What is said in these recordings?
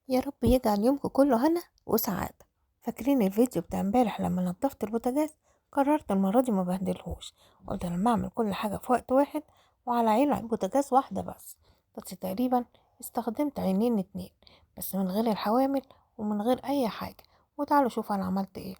يا رب يجعل يومكم كله هنا وسعادة. فاكرين الفيديو بتاع امبارح لما نضفت البوتاجاز؟ قررت المرة دي ما بهدلهوش، قلت لما اعمل كل حاجة في وقت واحد وعلى عين بوتاجاز واحدة بس. تقريبا استخدمت عينين 2 بس، من غير الحوامل ومن غير اي حاجة. وتعالوا شوفوا انا عملت ايه.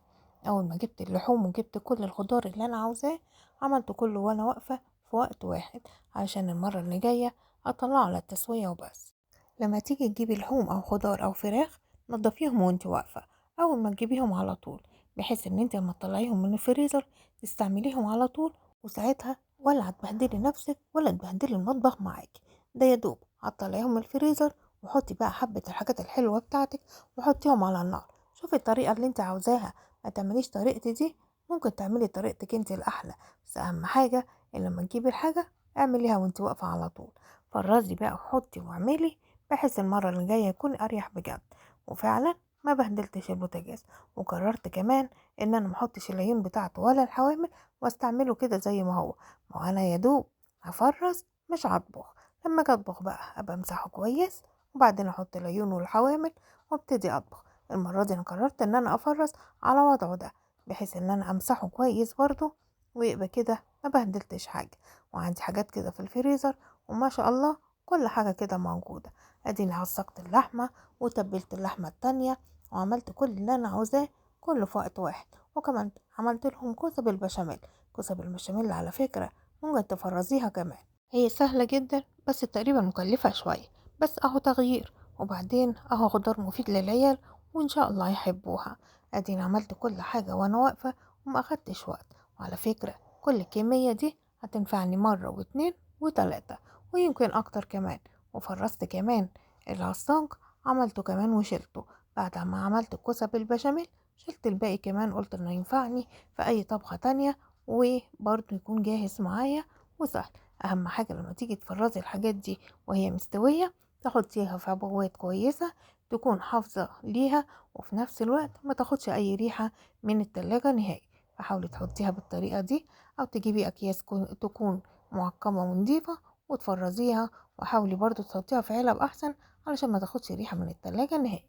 اول ما جبت اللحوم وجبت كل الخضار اللي انا عاوزاه، عملته كله وانا واقفة في وقت واحد، علشان المرة اللي جاية اطلعه على التسوية وبس. لما تيجي تجيبي لحوم او خضار او فراخ، نضفيهم وانت واقفة اول ما تجيبيهم على طول، بحيث ان انت لما تطلعيهم من الفريزر تستعمليهم على طول، وساعتها ولا هتبهدلي نفسك ولا تبهدلي المطبخ معاكي. ده يا دوب هتطلعيهم من الفريزر وحطي بقى حبة الحاجات الحلوة بتاعتك وحطيهم على النار. شوفي الطريقة اللي انت عاوزاها، ما تعمليش طريقتي دي، ممكن تعملي طريقتك انت الأحلى، بس أهم حاجة ان لما تجيبي الحاجة اعمليها وانت واقفة على طول. فرزي بقى وحطي واعملي، بحيث المرة اللي جاية يكون أريح بجد. وفعلا ما بهدلتش البوتاجاز، وقررت كمان ان انا محطش العيون بتاعته ولا الحوامل، واستعمله كده زي ما هو. ما انا يا دوب هفرز مش هطبخ، لما اجي اطبخ بقى ابقى امسحه كويس وبعدين احط العيون والحوامل وابتدي اطبخ. المرة دي انا قررت ان انا افرز على وضعه ده، بحيث ان انا امسحه كويس برضو، ويبقى كده ما بهدلتش حاجة. وعندي حاجات كده في الفريزر وما شاء الله كل حاجة كده موجودة. اديني عصقت اللحمة وتبلت اللحمة التانية وعملت كل اللي انا عاوزاه كله في وقت واحد. وكمان عملت لهم كوسة بالبشاميل. كوسة بالبشاميل على فكرة ممكن تفرزيها كمان، هي سهلة جدا بس تقريبا مكلفة شوية، بس اهو تغيير، وبعدين اهو خضار مفيد للعيال وان شاء الله يحبوها. اديني عملت كل حاجة وانا واقفة وما اخدتش وقت. وعلى فكرة كل الكمية دي هتنفعني مرة واتنين وتلاتة ويمكن اكتر كمان. وفرزت كمان العصاج، عملته كمان وشلته. بعد ما عملت الكوسة بالبشاميل شلت الباقي كمان، قلت انه ينفعني في اي طبخة تانية وبرضه يكون جاهز معايا وسهل. اهم حاجة لما تيجي تفرزي الحاجات دي وهي مستوية تحطيها في عبوات كويسة تكون حافظة ليها، وفي نفس الوقت ما تاخدش اي ريحة من التلاجة نهائي. فحاولي تحطيها بالطريقة دي، او تجيبي اكياس تكون معقمة ونضيفة وتفرزيها، وحاولي برضو تحطيها في علب احسن علشان ما تاخدش ريحة من التلاجة نهائي.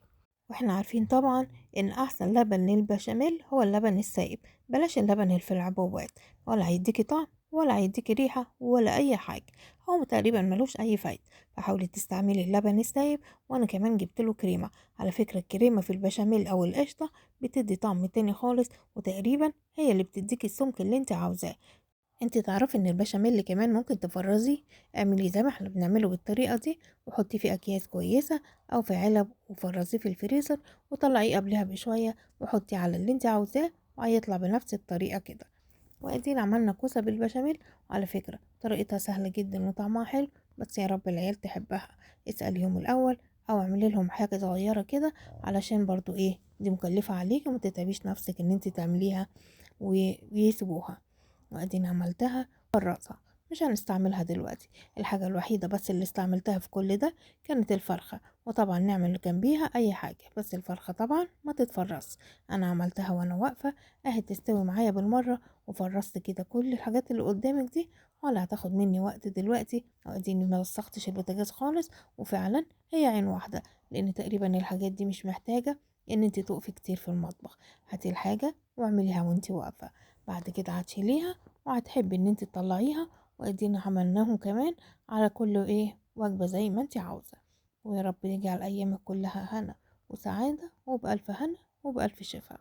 واحنا عارفين طبعا ان احسن لبن للبشاميل هو اللبن السائب، بلاش اللبن اللي في العبوات، ولا هيديكي طعم ولا هيديكي ريحة ولا اي حاجة، هو تقريبا ملوش اي فايدة. فحاولي تستعملي اللبن السايب. وانا كمان جبت له كريمة، على فكرة الكريمة في البشاميل او القشطة بتدي طعم تاني خالص، وتقريبا هي اللي بتديكي السمك اللي انت عاوزاه. انت تعرفي ان البشاميل كمان ممكن تفرزيه، اعملي زي ما احنا بنعمله بالطريقة دي، وحطيه في اكياس كويسة او في علب وفرزيه في الفريزر، وطلعيه قبلها بشوية وحطيه على اللي انت عاوزاه، وهيطلع بنفس الطريقة كده. وادينا عملنا كوسة بالبشاميل، وعلى فكرة طريقتها سهلة جدا وطعمها حلو، بس يا رب العيال تحبها. اسأليهم الاول او اعملي لهم حاجة صغيرة كده، علشان برضو دي مكلفة عليكي وما تتعبيش نفسك ان انت تعمليها ويسيبوها. وادينا عملتها فرزها، مش هنستعملها دلوقتي. الحاجة الوحيدة بس اللي استعملتها في كل ده كانت الفرخة، وطبعا نعمل جنبيها اي حاجة، بس الفرخة طبعا ما تتفرز. انا عملتها وانا واقفة اهي تستوي معايا بالمرة، وفرزت كده كل الحاجات اللي قدامك دي، ولا هتاخد مني وقت دلوقتي. واديني ما وسختش البوتاجاز خالص، وفعلا هي عين واحدة، لان تقريبا الحاجات دي مش محتاجة ان انت تقفي كتير في المطبخ. هاتي الحاجة واعمليها وانت واقفة، بعد كده هتشيليها وهتحبي ان انت تطلعيها. وادينا عملناهم كمان على كل وجبة زي ما انت عاوزة. ويا رب يجعل ايامك كلها هنا وسعادة، وبألف هنا وبألف شفا.